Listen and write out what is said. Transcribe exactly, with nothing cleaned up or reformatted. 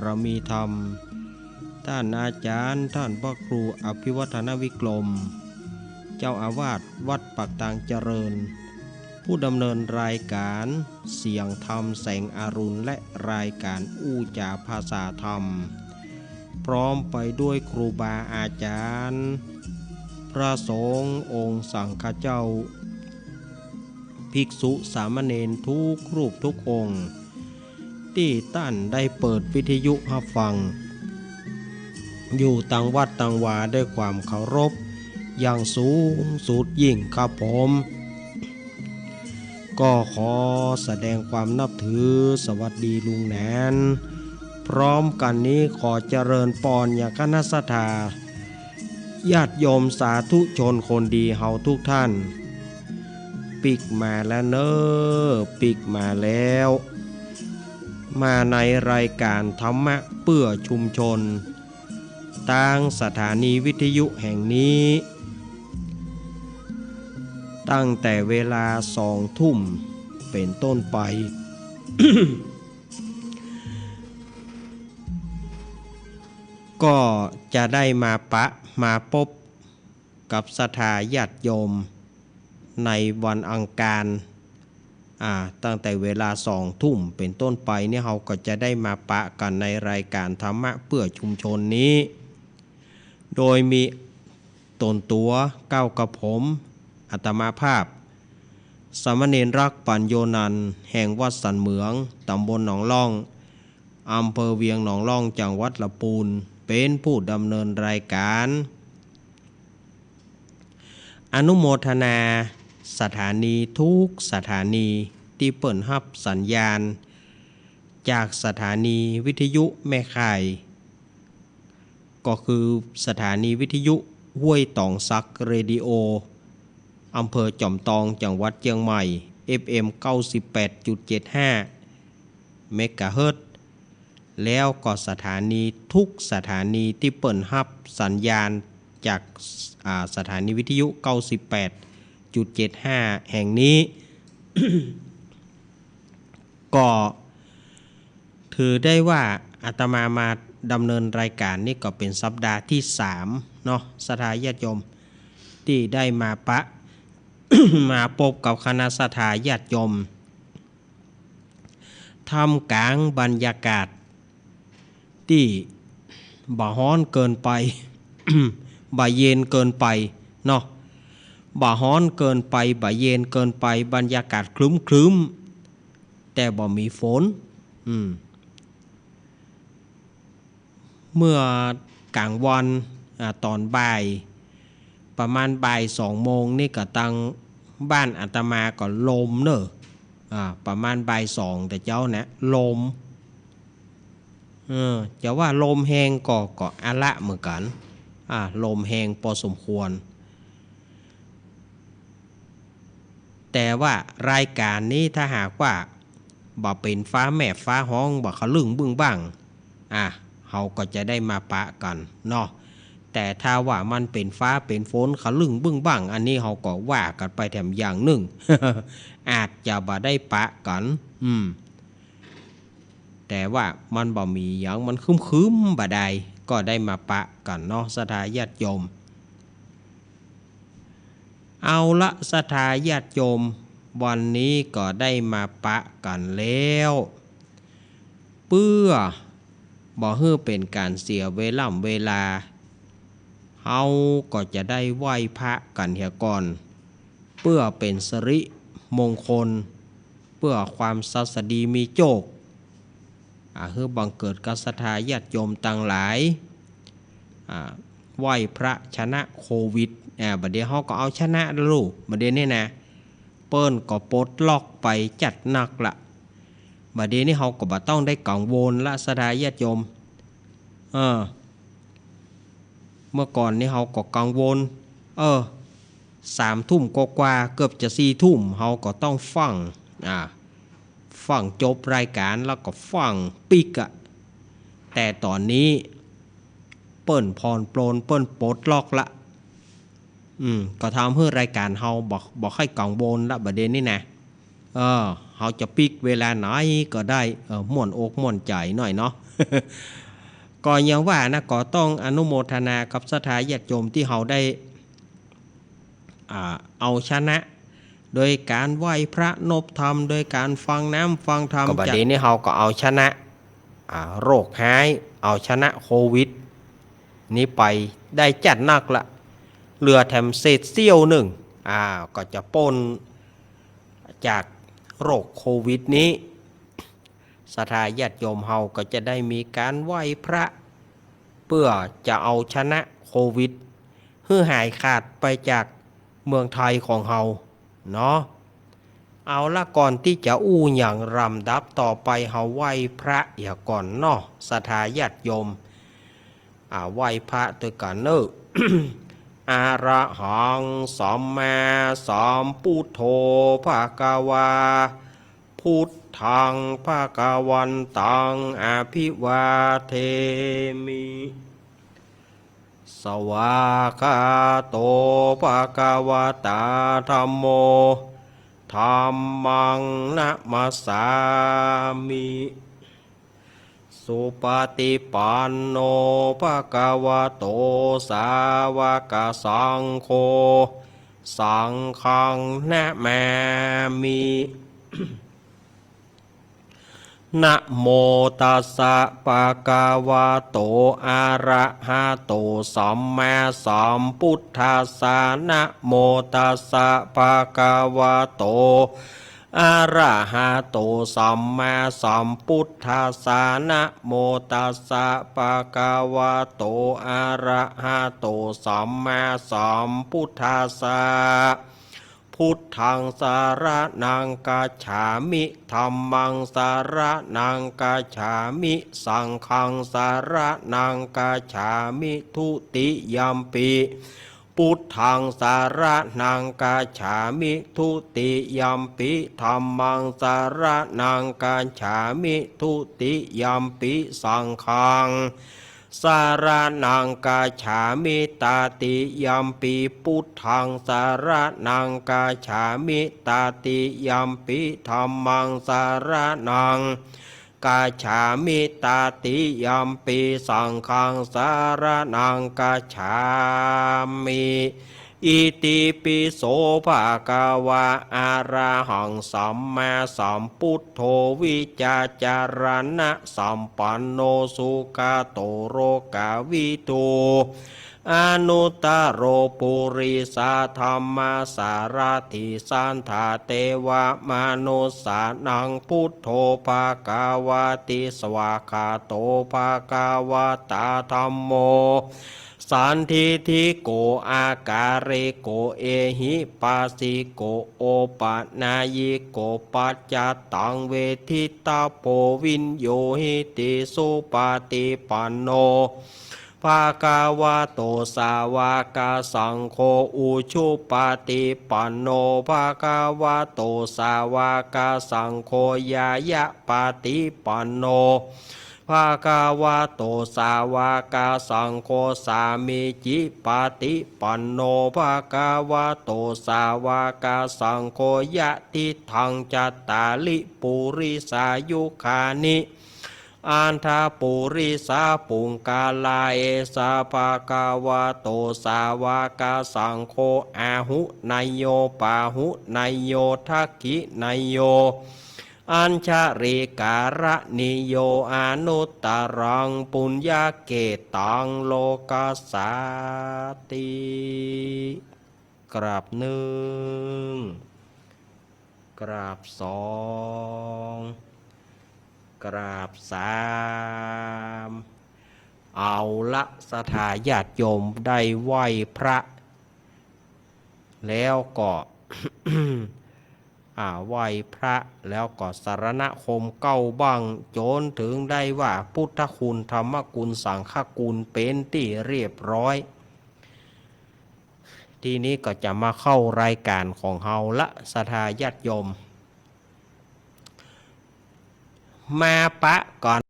ารมีธรรม ต้านอาจ๋ารย์ ต้านพระครูอภิวัฒนวิกรม เจ้าอาวาสวัดปากตางเจริญ ผู้ดำเนินรายการเสียงธรรมแสงอรุณ และรายการอู้จ๋าภาษาธรรม พร้อมไปด้วยครูบาอาจ๋ารย์ พระสงฆ์องค์สังฆเจ้า ภิกษุสามเณรทุกรูปทุกองค์ ตี้ต้านได้เปิดวิทยุฮับฟัง อยู่ตังวัดตังวาด้วยความเคารพอย่างสูงสุดยิ่งครับผม ก็ขอแสดงความนับถือสวัสดีลุงแหนน พร้อมกั๋นนี้ขอเจริญปอนยังคณะศรัทธา ญาติโยมสาธุชนคนดีเฮาทุกท่าน ปิ๊กมาแล้วเน่อ ปิ๊กมาแล้ว มาในรายการธรรมะเปื้อชุมชน ตางสถานีวิทยุแห่งนี้ ตั้งแต่เวลาสองทุ่มเป๋นต้นไป ก็จะได้มาปะมาปบกับศรัทธาญาติโยมในวันอังคาร อ่า ตั้งแต่เวลาสองทุ่มเป๋นต้นไปเนี่ย เฮาก็จะได้มาปะกั๋นในรายการธรรมะเปื้อชุมชนนี้ โดยมีต๋นตั๋วเก้ากระผม อาตมาภาพ สามเณรรักปัญโญนันท์ แห่งวัดสันเหมือง ต๋ำบลหนองล่อง อำเภอเวียงหนองล่อง จังหวัดละปูน เป๋นผู้ดำเนินรายการ อนุโมทนาสถานีทุกสถานีตี้เปิ้นฮับสัญญาณจากสถานีวิทยุแม่ข่าย ก็คือสถานีวิทยุห้วยตองสักเรดิโอ อำเภอจอมตอง จังหวัดเจียงใหม่ เอฟเอ็ม เก้าสิบแปดจุดเจ็ดห้า เมกะเฮิรตซ์ แล้วก็สถานีทุกสถานีตี้เปิ้นฮับสัญญาณจาก อ่า สถานีวิทยุ เก้าสิบแปดจุดเจ็ดห้า แห่งนี้ ก็ถือได้ว่าอาตมามาดำเนินรายการนี่ก็เป๋นสัปดาห์ตี้สามเนาะ ศรัทธาญาติโยม ตี้ได้มาปะ มาปบกับคณะศรัทธาญาติโยม ท่ามกลางบรรยากาศตี้บ่ฮ้อนเกินไป บ่เย็นเกินไปเนาะ บ่ฮ้อนเกินไป บ่เย็นเกินไป บรรยากาศครึ้มๆ แต่บ่มีฝน อืม เมื่อกลางวัน อ่า ต๋อนบ่าย ประมาณบ่ายสองโมงนี่ก็ตังบ้านอาตมาก็ลมเน่อ อ่า ประมาณบ่ายสองแต่เจ๊านะ ลม เออ จะว่าลมแฮงก็ ก็อะละเหมือนกั๋น อ่า ลมแฮงปอสมควร แต่ว่ารายการนี้ถ้าหากว่าบ่เป๋นฟ้าแมบฟ้าฮ้อง บ่ขะลึ่งบึ้งบ้าง อ่ะ เฮาก็จะได้มาปะกั๋นเนาะ แต่ถ้าว่ามันเป๋นฟ้าเป๋นฝนขะลึ่งบึ้งบ้าง อันนี้เฮาก็ว่ากั๋นไปแถมอย่างนึ่ง อาจจะบ่ได้ปะกั๋น อืม แต่ว่ามันบ่มีหยัง มันครึ้มๆ บ่าดาย ก็ได้มาปะกั๋นเนาะ ศรัทธาญาติโยม เอาละ ศรัทธาญาติโยม วันนี้ก็ได้มาปะกั๋นแล้ว เปื้อบ่หื้อเป๋นก๋านเสียเวล่ำเวลา เฮาก็จะได้ไหว้พระกั๋นเหียก่อน เปื้อเป๋นสิริมงคล เปื้อความศัสดีมีโจค อ่า หื้อบังเกิดกับศรัทธาญาติโยมตังหลาย อ่า ไหว้พระชนะโควิด อ่า บ่าเดี่ยวเฮาก็เอาชนะละลูก บ่าเดี่ยวนี้นะ เปิ้นก็ปลดล็อกไปจัดหนักละ บ่าเดี่ยวนี้เฮาก็บ่ต้องได้กังวลละ ศรัทธาญาติโยม เออ เมื่อก่อนนี้เฮาก็กังวล เออ สามทุ่มกว่าๆ เกือบจะสี่ทุ่ม เฮาก็ต้องฟัง อ่า ฟังจบรายการแล้วก็ฟังปิ๊กอะ แต่ต๋อนนี้เปิ้นผ่อนปรน เปิ้นปลดล็อกละ อืม ก็ทำหื้อรายการเฮาบ่ บ่ค่อยกังวลละ บ่าเดี่ยวนี้นะ เออ เฮาจะปิ๊กเวลาไหนก็ได้ เออ ม่วนอกม่วนใจ๋หน่อยเนาะ ก็อย่างว่านะ ก็ต้องอนุโมทนากับศรัทธาญาติโยมตี้เฮาได้ อ่า เอาชนะ โดยก๋านไหว้พระนบธรรม โดยก๋านฟังน้ำฟังธรรม ก็บัดนี้นี่เฮาก็เอาชนะ อ่า โรคฮ้าย เอาชนะโควิดนี้ไปได้จ๊าดนักละ เหลือแถมเศษเสี้ยวนึ่ง อ่า ก็จะป๊นจากโรคโควิดนี้ ศรัทธาญาติโยมเฮาก็จะได้มีก๋านไหว้พระ เปื้อจะเอาชนะโควิดหื้อหายขาดไปจากเมืองไทยของเฮาเนาะ เอาละ ก่อนตี้จะอู้หยังลำดับต่อไป เฮาไหว้พระเหียก่อนเนาะ ศรัทธาญาติโยม อ่า ไหว้พระตวยกั๋นเน่อ อะระหังสัมมาสัมพุทโธภะคะวา พุทธังภะคะวันตังอะภิวาเทมิ สวากขาโตภะคะวะตาธัมโม ธัมมังนะมัสสามิ สุปะฏิปันโนภะคะวะโต สาวกสังโฆ สังฆังนะมามิ นะโมตัสสะภะคะวะโต อะระหะโต สัมมาสัมพุทธัสสะ นะโมตัสสะภะคะวะโต อะระหะโต สัมมาสัมพุทธัสสะ นะโมตัสสะภะคะวะโต อะระหะโต สัมมาสัมพุทธัสสะ พุทธังสะระณังคัจฉามิ ธัมมังสะระณังคัจฉามิ สังฆังสะระณังคัจฉามิ ทุติยัมปิ พุทธังสะระณังคัจฉามิ ทุติยัมปิ ธัมมังสะระณังคัจฉามิ ทุติยัมปิ สังฆังสะระณังคัจฉามิ ตติยัมปิ พุทธังสะระณังคัจฉามิ ตติยัมปิ ธัมมังสะระณัง คัจฉามิ ตติยัมปิ สังฆังสะระณังคัจฉามิ อิติปิโสภะคะวะ อะระหังสัมมาสัมพุทโธ วิชชาจารณะสัมปันโน สุขะโตโลกะวิทู อนุตตโรปุริสะธัมมะสารถิ สันทะเตวะมะนุสสานัง พุทโธภะคะวะติ สวากขาโตภะคะวะตาธัมโม สันทิฏฐิโก อาการิโก เอหิปัสสิโก โอปะนายโก ปัจจัตตังเวทิตะโพ วิญญูหิติ สุปะฏิปันโน ภะคะวะโต สาวกสังโฆ อุจุปะฏิปันโน ภะคะวะโต สาวกสังโฆ ญาญะปะฏิปันโน ภะคะวะโต สาวกสังโฆ สามีจิปะฏิปันโน ภะคะวะโต สาวกสังโฆ ยะทิฏฐัง จัตตาริ ปุริสายุคานิ อัฏฐะปุริสะปุงกะลา เอสะ ภะคะวะโต สาวกสังโฆ อาหุเนยโย ปาหุเนยโย ทักขิเนยโย อัญชลีกะระณีโย อนุตตรัง ปุญญะเขตตัง โลกัสสาติ กราบนึ่ง กราบสอง กราบสาม เอาละ ศรัทธาญาติโยมได้ไหว้พระ แล้วก็ อ่า ไหว้พระ แล้วก็สรณคมเก๊าบั้ง จ๋นเถิงได้ว่า พุทธคุณ ธรรมคุณ สังฆคุณ เป๋นตี้เรียบร้อย ทีนี้ก็จะมาเข้ารายก๋านของเฮาละ ศรัทธาญาติโยม มาปะก่อน